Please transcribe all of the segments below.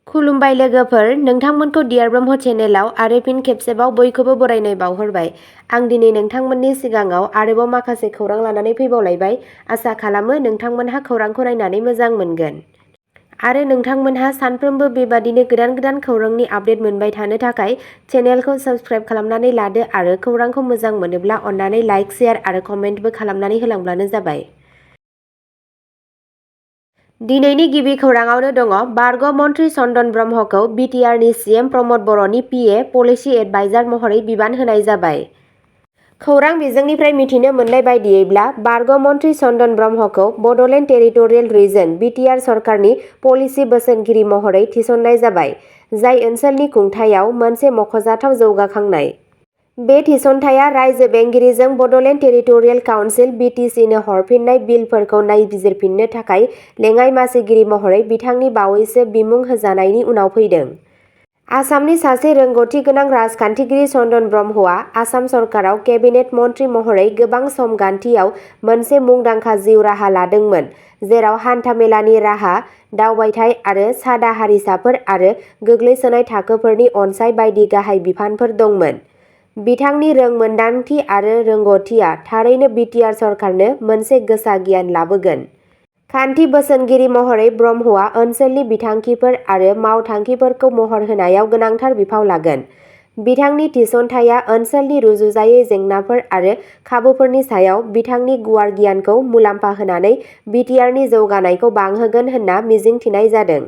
खुलुमबाय लोगोफोर, नोंथांमोनखौ डियार ब्रह्म चेनेलाव आरो फिन खेबसेबाव बयखौबो बरायनाय बावहरबाय। आं दिनै नोंथांमोननि सिगाङाव आरोबाव माखासे खौरां लानानै फैबावलायबाय। आसा खालामो नोंथांमोनहा खौरांखौ नायनानै मोजां मोनगोन। आरो नोंथांमोनहा सानफ्रोमबो बेबादिनो गोदान गोदान खौरांनि आपडेट मोनबाय थानो थाखाय चेनेलखौ साबस्क्राइब खालामनानै लादो आरो खौरांखौ मोजां मोनोब्ला अन्नानै लाइक, शेयार आरो कमेन्टबो खालामनानै होलांब्लानो जाबाय। दिनैनि गिबि खौराङावनो दङ बारग' मन्त्रि चन्दन ब्रह्मखौ बिटिआरनि सिएम प्रमद बर'नि पिए पलिसि एडभाइजार महरै बिबान होनाय जाबाय। खौरां बिजोंनिफ्राय मिथिनो मोननाय बायदियैब्ला बारग' मन्त्रि चन्दन ब्रह्मखौ बड'लेण्ड टेरिटरियेल रिजन बिटिआर सरकारनि पलिसि बोसोनगिरि महरै थिसननाय जाबाय, जाय ओनसोलनि खुंथायाव मोनसे मख'जाथाव जौगाखांनाय। बे थिसनथाया रायजो बेंगिरिजों बड'लेण्ड टेरिटरियेल काउन्सिल (बिटिसि)नो हरफिननाय बिलफोरखौ नायबिजिरफिननो थाखाय लेङाइ मासिगिरि महरै बिथांनि बावैसो बिमुं होजानायनि उनाव फैदों। आसामनि सासे रोंग'थि गोनां राजखान्थिगिरि चन्दन ब्रह्मआ आसाम सरकाराव केबिनेट मन्त्रि महरै गोबां समगान्थियाव मोनसे मुंदांखा जिउ राहा लादोंमोन, जेराव हान्थामेलानि राहा, दावबायथाय आरो सादा हारिसाफोर आरो गोग्लैसोनाय थाखोफोरनि अनसाय बायदि गाहाय बिफानफोर दंमोन। बिथांनि रोंमोन्दांथि आरो रोंग'थिआ थारैनो बिटिआर सरकारनो मोनसे गोसा गियान लाबोगोन। खान्थि बोसोनगिरि महरै ब्रह्मआ ओनसोलनि बिथांखिफोर आरो मावथांखिफोरखौ महर होनायाव गोनांथार बिफाव लागोन। बिथांनि थिसनथाया ओनसोलनि रुजुजायै जेंनाफोर आरो खाबुफोरनि सायाव बिथांनि गुवार गियानखौ मुलाम्फा होनानै बिटिआरनि जौगानायखौ बांहोगोन होनना मिजिंथिनाय जादों।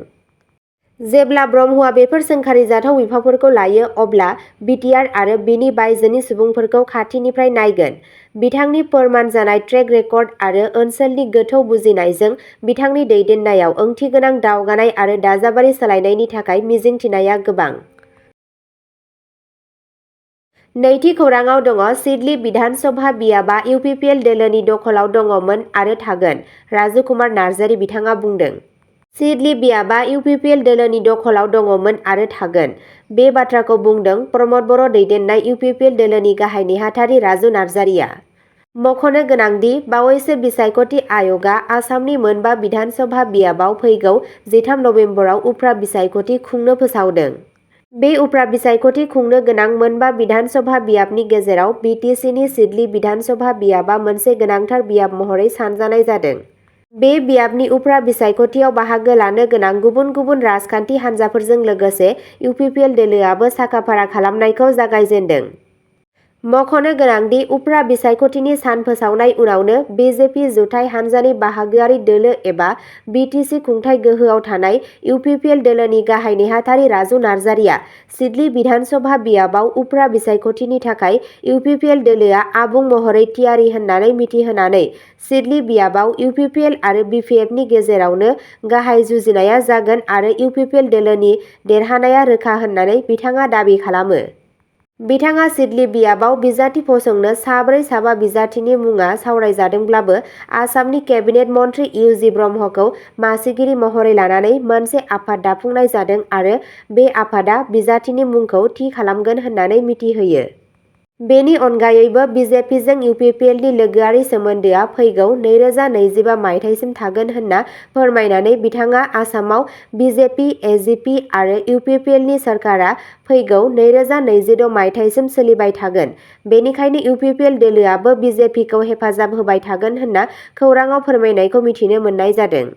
जेब्ला ब्रह्मआ बेफोर सोंखारिजाथाव बिफावफोरखौ लायो, अब्ला बिटिआर आरो बिनि बायजोनि सुबुंफोरखौ खाथिनिफ्राय नायगोन। बिथांनि फोरमान जानाय ट्रेक रेकर्ड आरो ओनसोलनि गोथौ बुजिनायजों बिथांनि दैदेननायाव ओंथिगोनां दावगानाय आरो दाजाबारि सोलायनायनि थाखाय मिजिंथिनाया गोबां। नैथि खौराङाव दङ सिडली बिधान सभा बियाबा इउपिपिएल दोलोनि दखलाव दङमोन आरो थागोन, राजु कुमार नार्जारी बिथाङा बुंदों। सिडली बियाबा इउपिपिएल दोलोनि दखलाव दङमोन आरो थागोन। बे बाथ्राखौ बुंदों प्रमद बर' दैदेननाय इउपिपिएल दोलोनि गाहाय नेहाथारि राजु नार्जारीआ। मख'नो गोनांदि बावैसो बिसायख'थि आय'गआ आसामनि मोनबा बिधान सभा बियाबाव फैगौ 13 नबेम्बराव उफ्रा बिसायख'थि खुंनो फोसावदों। बे उफ्रा बिसायख'थि खुंनो गोनां मोनबा बिधान सभा बियाबनि गेजेराव बिटिसिनि सिडली बिधान सभा बियाबा मोनसे गोनांथार बियाब महरै सानजानाय जादों। बे बियाबनि उफ्रा बिसायख'थियाव बाहागो लानो गोनां गुबुन गुबुन राजखान्थि हान्जाफोरजों लोगोसे इउपिपिएल दोलोआबो साखाफारा खालामनायखौ जागायजेन्दों। मख'नो गोनांदि उफ्रा बिसायख'थिनि सान फोसावनाय उनावनो बिजेपि जुथाइ हान्जानि बाहागोआरि दोलो एबा बिटिसि खुंथाय गोहोआव थानाय इउपिपिएल दोलोनि गाहाय नेहाथारि राजु नार्जारीआ सिडली बिधान सभा बियाबाव उफ्रा बिसायख'थिनि थाखाय इउपिपिएल दोलोआ आबुं महरै थियारि होननानै मिथिहोनानै सिडली बियाबाव इउपिपिएल आरो बिपिएफनि गेजेरावनो गाहाय जुजिनाया जागोन आरो इउपिपिएल दोलोनि देरहानाया रोखा होननानै बिथाङा दाबि खालामो। बिथाङा सिडली बियाबाव बिजाथि फसंनो साब्रै-साबा बिजाथिनि मुङा सावरायजादोंब्लाबो आसामनि केबिनेट मन्त्रि इउ.जि. ब्रह्मखौ मासिगिरि महरै लानानै मोनसे आफाद दाफुंनाय जादों आरो बे आफादा बिजाथिनि मुंखौ थि खालामगोन होननानै मिथिहोयो। बेनि अनगायैबो बिजेपिजों इउपिपिएलनि लोगोआरि सोमोन्दोआ फैगौ 2025 मायथाइसिम थागोन होनना फोरमायनानै बिथाङा आसामाव बिजेपि, एजिपि आरो इउपिपिएलनि सरकारा फैगौ 2026 मायथाइसिम सोलिबाय थागोन, बेनिखायनो इउपिपिएल दोलोआबो बिजेपिखौ हेफाजाब होबाय थागोन होनना खौराङाव फोरमायनायखौ मिथिनो मोननाय जादों।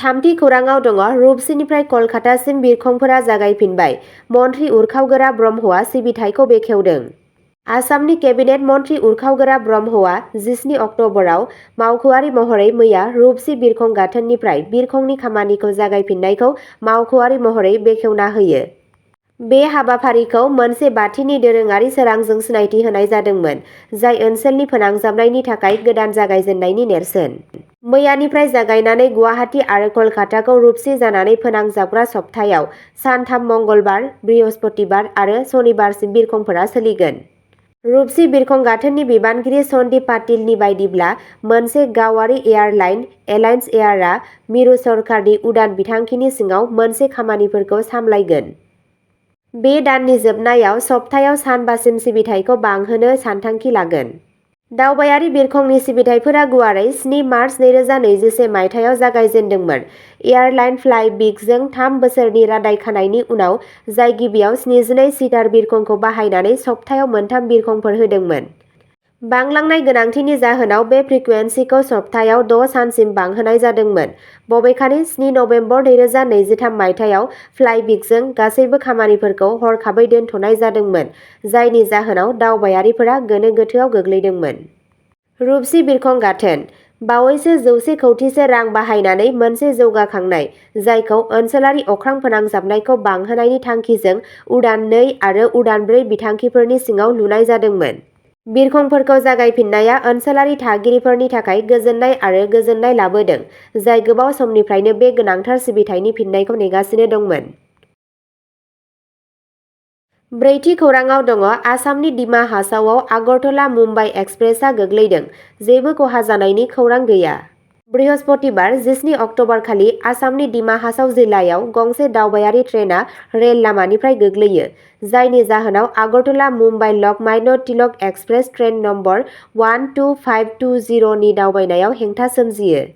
थामथि खौराङाव दङ रुपसीनिफ्राय कलकातासिम बिरखंफोरा जागायफिनबाय, मन्त्रि उरखावगोरा ब्रह्मआ सिबिथायखौ बेखेवदों। आसामनि केबिनेट मन्त्रि उरखावगोरा ब्रह्मआ 17 अक्ट'बराव मावख'आरि महरै मैया रुपसी बिरखं गाथोननिफ्राय बिरखंनि खामानिखौ जागायफिननायखौ मावख'आरि महरै बेखेवना होयो। बे हाबाफारिखौ मोनसे बाथिनि दोरोङारि सोरांजों सिनायथि होनाय जादोंमोन, जाय ओनसोलनि फोनांजाबनायनि थाखाय गोदान जागायजेन्नायनि नेरसोन। मैयानिफ्राय जागायनानै गुवाहाटी आरो कलकाताखौ रुपसी जानानै फोनांजाबग्रा सप्तायाव सान 3 मंगलबार, बृहस्पतिबार आरो सनिबारसिम बिरखंफोरा सोलिगोन। रुपसी बिरखं गाथोननि बिबानगिरि सन्दीप पाटिलनि बायदिब्ला मोनसे गावारि एयारलाइन, एलायन्स एयारआ मिरु सरकारनि उडान बिथांखिनि सिङाव मोनसे खामानिफोरखौ सामलायगोन। बे दाननि जोबनायाव सप्तायाव सानबासिम सिबिथायखौ बांहोनो सानथांखि लागोन। दावबायारि बिरखंनि सिबिथायफोरा गुवारै 7 मार्च 2021 मायथाइयाव जागायजेन्दोंमोन। एयारलाइन फ्लाइ बिगजों 3 बोसोरनि रादाय खानायनि उनाव, जाय गिबियाव 72 सिटार बिरखंखौ बाहायनानै सप्तायाव 3 बिरखंफोर होदोंमोन। बांलांनाय गोनांथिनि जाहोनाव बे फ्रिकुवेन्सिखौ सप्तायाव 6 सानसिम बांहोनाय जादोंमोन। बबेखानि 7 नबेम्बर 2023 मायथाइयाव फ्लाइबिगजों गासैबो खामानिफोरखौ हरखाबै दोनथ'नाय जादोंमोन, जायनि जाहोनाव दावबायारिफोरा गोनो गोथोआव गोग्लैदोंमोन। रुपसि बिरखं गाथोन। बावैसो 100 कौटिसो रां बाहायनानै मोनसे जौगाखांनाय, जायखौ ओनसोलारि अख्रां फोनांजाबनायखौ बांहोनायनि थांखिजों उडान 2 आरो उडान 4 बिथांखिफोरनि सिङाव लुनाय जादोंमोन। बिरखंफोरखौ जागायफिननाया ओनसोलारि थागिरिफोरनि थाखाय गोजोननाय आरो गोजोननाय लाबोदों, जाय गोबाव समनिफ्रायनो बे गोनांथार सिबिथायनि फिननायखौ नेगासिनो दंमोन। ब्रैथि खौरांआव दङ आसामनि डिमा हासावआव आगरतला-मुम्बाइ एक्सप्रेसआ गोग्लैदों, जेबो खहा जानायनि खौरां गैया। बृहस्पतिबार 17 अक्ट'बर खालि आसामनि डिमा हासाव जिल्लायाव गंसे दावबायारि ट्रेनआ रेल लामानिफ्राय गोग्लैयो, जायनि जाहोनाव आगरतला-मुम्बाइ Lokmanya Tilak express train number 12520 नि दावबायनायाव हेंथा सोमजियो।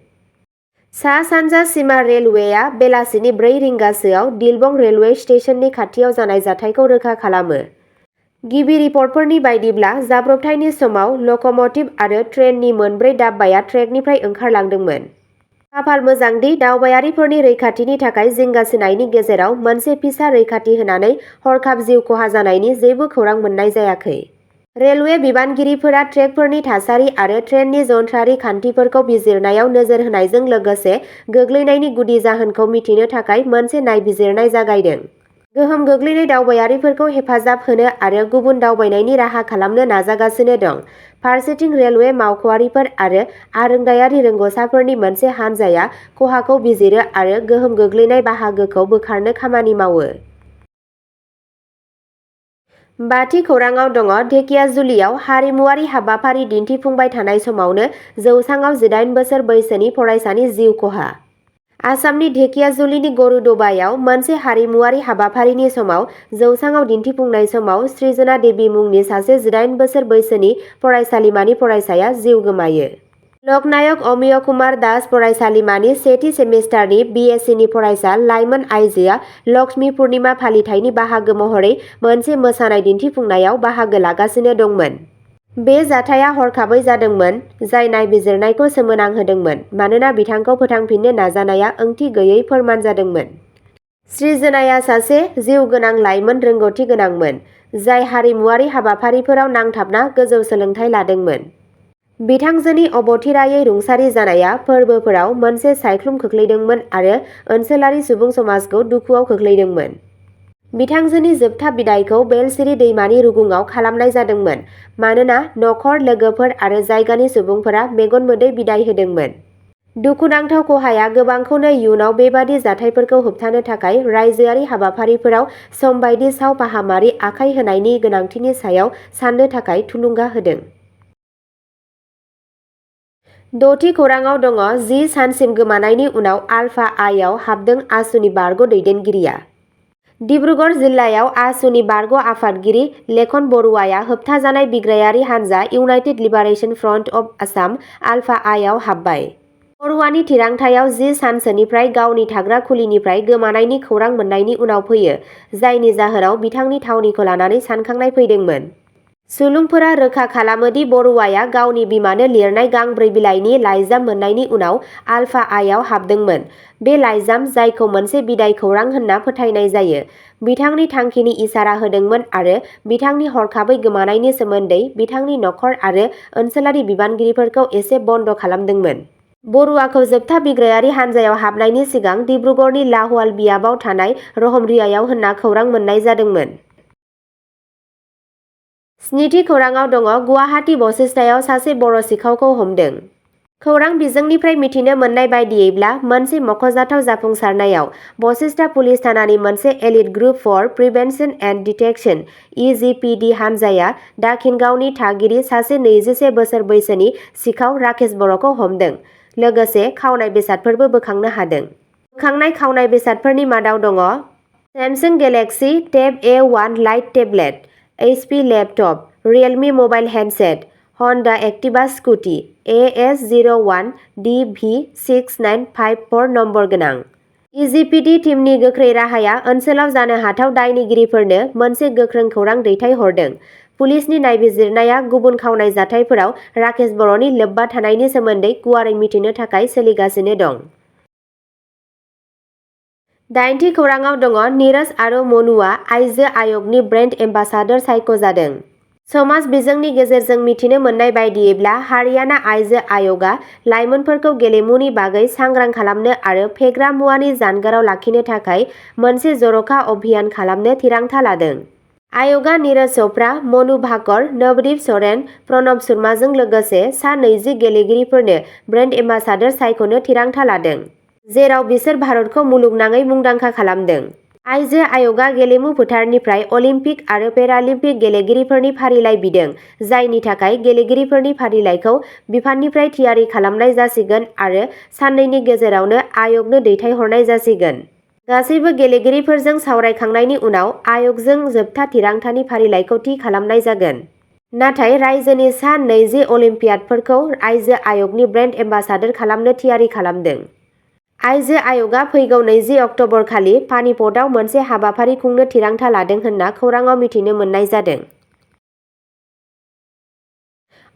सा-सानजा सीमा रेलवेआ बेलासिनि 4 रिंगासोआव दिलबं रेलवे स्टेशननि खाथियाव जानाय जाथायखौ रोखा खालामो। गिबि रिपर्टफोरनि बायदिब्ला, जाब्रबथायनि समाव लक'म'टिभ आरो ट्रेननि मोनब्रै डाब्बाया ट्रेकनिफ्राय ओंखारलांदोंमोन। खाफाल मोजां दि दावबायारिफोरनि रैखाथिनि थाखाय जिंगासिनायनि गेजेराव मोनसे फिसा रैखाथि होनानै हरखाब जिउ खहा जानायनि जेबो खौरां मोननाय जायाखै। रेलवे बिबानगिरिफोरा ट्रेकफोरनि थासारि आरो ट्रेननि जन्थ्रारि खान्थिफोरखौ बिजिरनायाव नोजोर होनायजों लोगोसे गोग्लैनायनि गुदि जाहोनखौ मिथिनो थाखाय मोनसे नायबिजिरनाय जागायदों। गोहोम गोग्लैनाय दावबायारिफोरखौ हेफाजाब होनो आरो गुबुन दावबायनायनि राहा खालामनो नाजागासिनो दं। फारसेथिं रेलवे मावख'आरिफोर आरो आरोंदायारि रोंग'साफोरनि मोनसे हानजाया खहाखौ बिजिरो आरो गोहोम गोग्लैनाय बाहागोखौ बोखारनो खामानि मावो। बाथि खौरांआव दङ धेकियाजुलियाव हारिमुआरि हाबाफारि दिन्थिफुंबाय थानाय समावनो जौसाङाव 18 बोसोर बैसोनि फरायसानि जिउ खहा। आसामनि धेकियाजुलिनि गरुडबायाव मोनसे हारिमुआरि हाबाफारिनि समाव जौसाङाव दिन्थिफुंनाय समाव सृजना देबी मुंनि सासे 18 बोसोर बैसोनि फरायसालिमानि फरायसाया जिउ गोमायो। लकनायक अमिय कुमार दास फरायसालिमानि सेथि सेमिस्टारनि BSc फरायसा लाइमोन आइजोआ लक्ष्मी पुर्णिमा फालिथायनि बाहागो महरै मोनसे मोसानाय दिन्थिफुंनायाव बाहागो लागासिनो दंमोन। बे जाथाया हरखाबै जादोंमोन, जाय नायबिजिरनायखौ सोमोनांहोदोंमोन मानोना बिथांखौ फोथांफिन्नो नाजानाया ओंथि गैयै फोरमान जादोंमोन। सृजनाया सासे जिउगोनां लाइमोन रोंग'थि गोनांमोन, जाय हारिमुआरि हाबाफारिफोराव नांथाबना गोजौ सोलोंथाय लादोंमोन। बिथांजोनि अबथिरायै रुंसारि जानाया फोरबोफोराव मोनसे सायख्लुम खोख्लैदोंमोन आरो ओनसोलारि सुबुं समाजखौ दुखुआव खोख्लैदोंमोन। बिथांजोनि जोबथा बिदाइखौ बेलसिरि दैमानि रुगुङाव खालामनाय जादोंमोन मानोना नखर, लोगोफोर आरो जायगानि सुबुंफोरा मेगन मोदै बिदाइ होदोंमोन। दुखुनांथाव खहाया गोबांखौनो इयुनाव बेबादि जाथायफोरखौ होबथानो थाखाय रायजोआरि हाबाफारिफोराव समबायदि सावफाहामारि आखाय होनायनि गोनांथिनि सायाव साननो थाखाय थुलुंगा होदों। द'थि खौरांआव दङ 10 सानसिम गोमानायनि उनाव आलफा आइआव हाबदों आसुनि बारग' दैदेनगिरिया। डिब्रुगड़ जिल्लायाव आसुनि बारग' आफादगिरि लेखन बरुवाया होबथाजानाय बिग्रायारि हानजा united liberation front of Assam ULFA आइआव हाबबाय। बरुवानि थिरांथायाव 10 सानसोनिफ्राय गावनि थाग्रा खुलिनिफ्राय गोमानायनि खौरां मोननायनि उनाव फैयो, जायनि जाहोनाव बिथांनि थावनिखौ लानानै सानखांनाय फैदोंमोन। सुलुंफोरा रोखा खालामो दि बरुवाया गावनि बिमानो लिरनाय गांब्रै बिलाइनि लाइजाम मोननायनि उनाव आलफा आइआव हाबदोंमोन। बे लाइजाम, जायखौ मोनसे बिदाइ खौरां होनना फोथायनाय जायो, बिथांनि थांखिनि इसारा होदोंमोन आरो बिथांनि हरखाबै गोमानायनि सोमोन्दै बिथांनि नखर आरो ओनसोलारि बिबानगिरिफोरखौ एसे बन्द' खालामदोंमोन। बरुवाखौ जोबथा बिग्रायारि हानजायाव हाबनायनि सिगां डिब्रुगड़नि लाहवाल बियाबाव थानाय रहमरियायाव होनना खौरां मोननाय जादोंमोन। स्निथि खौरांआव दङ गुवाहाटी बशिष्टायाव सासे बर' सिखावखौ हमदों। खौरां बिजोंनिफ्राय मिथिनो मोननाय बायदियैब्ला मोनसे मख'जाथाव जाफुंसारनायाव बशिष्टा पुलिस थानानि मोनसे elite group for prevention and detection (EGPD) हानजाया दाखिनगावनि थागिरि सासे 21 बोसोर बैसोनि सिखाव राकेश बर'खौ हमदों, लोगोसे खावनाय बेसादफोरबो बोखांनो हादों। बोखांनाय खावनाय बेसादफोरनि मादाव दङ Samsung Galaxy Tab A1 lite tablet, HP laptop, Realme mobile handset, Honda Activa Scooty AS01DV6954 number गोनां। इजिपिडि टीमनि गोख्रै राहाया ओनसोलाव जानो हाथाव दायनिगिरिफोरनो मोनसे गोख्रों खौरां दैथायहरदों। पुलिसनि नायबिजिरनाया गुबुन खावनाय जाथायफोराव राकेश बर'नि लोब्बा थानायनि सोमोन्दै गुवारै मिथिनो थाखाय सोलिगासिनो दं। 8थि खौराङाव दङ नीरज आरो मनुआ आइजो आय'गनि ब्रेन्ड एम्बासाडर सायख'जादों। समाज बिजोंनि गेजेरजों मिथिनो मोन्नाय बायदियैब्ला हारियाना आइजो आय'गआ लाइमोनफोरखौ गेलेमुनि बागै सांग्रां खालामनो आरो फेग्रा मुवानि जानगाराव लाखिनो थाखाय मोनसे जर'खा अभियान खालामनो थिरांथा लादों। आय'गआ नीरज चोपड़ा, मनु भाकर, नवदीप सोरेन, प्रणब शर्माजों लोगोसे सा 20 गेलेगिरिफोरनो ब्रेन्ड एम्बासाडर सायख'नो थिरांथा लादों, जेराव बिसोर भारतखौ मुलुगनाङै मुंदांखा खालामदों। आइजो आय'गआ गेलेमु फोथारनिफ्राय अलिम्पिक आरो पेरालिम्पिक गेलेगिरिफोरनि फारिलाइ बिदों, जायनि थाखाय गेलेगिरिफोरनि फारिलाइखौ बिफाननिफ्राय थियारि खालामनाय जासिगोन आरो साननैनि गेजेरावनो आय'गनो दैथायहरनाय जासिगोन। गासैबो गेलेगिरिफोरजों सावरायखांनायनि उनाव आय'गजों जोबथा थिरांथानि फारिलाइखौ थि खालामनाय जागोन। नाथाय रायजोनि सा 20 अलिम्पियाडफोरखौ आइजो आय'गनि ब्रेन्ड एम्बासाडर खालामनो थियारि खालामदों। आइजो आय'गआ फैगौ 20 अक्ट'बर खालि पानिपतआव मोनसे हाबाफारि खुंनो थिरांथा लादों होनना खौराङाव मिथिनो मोन्नाय जादों।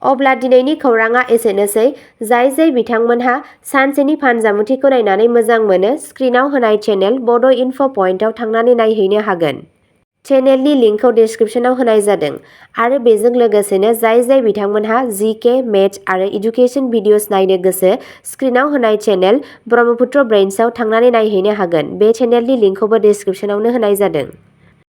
अब्ला दिनैनि खौराङा एसेनोसै। जाय बिथांमोनहा सानसेनि फानजामुथिखौ नायनानै मोजां मोनो, स्क्रिनाव होनाय चेनेल बड' इनफ' पइन्टआव थांनानै नायहैनो हागोन। चेनेलनि लिंकखौ डिस्क्रिप्शनाव होनाय जादों। आरो बेजों लोगोसेनो जाय बिथांमोनहा जीके, मेथ्स आरो इडुकेसन भिडिअ'स नायनो गोसो, स्क्रिनाव होनाय चेनेल ब्रह्मपुत्र ब्रेइन्सआव थांनानै नायहैनो हागोन। बे चेनेलनि लिंकखौबो डिस्क्रिप्शनावनो होनाय जादों।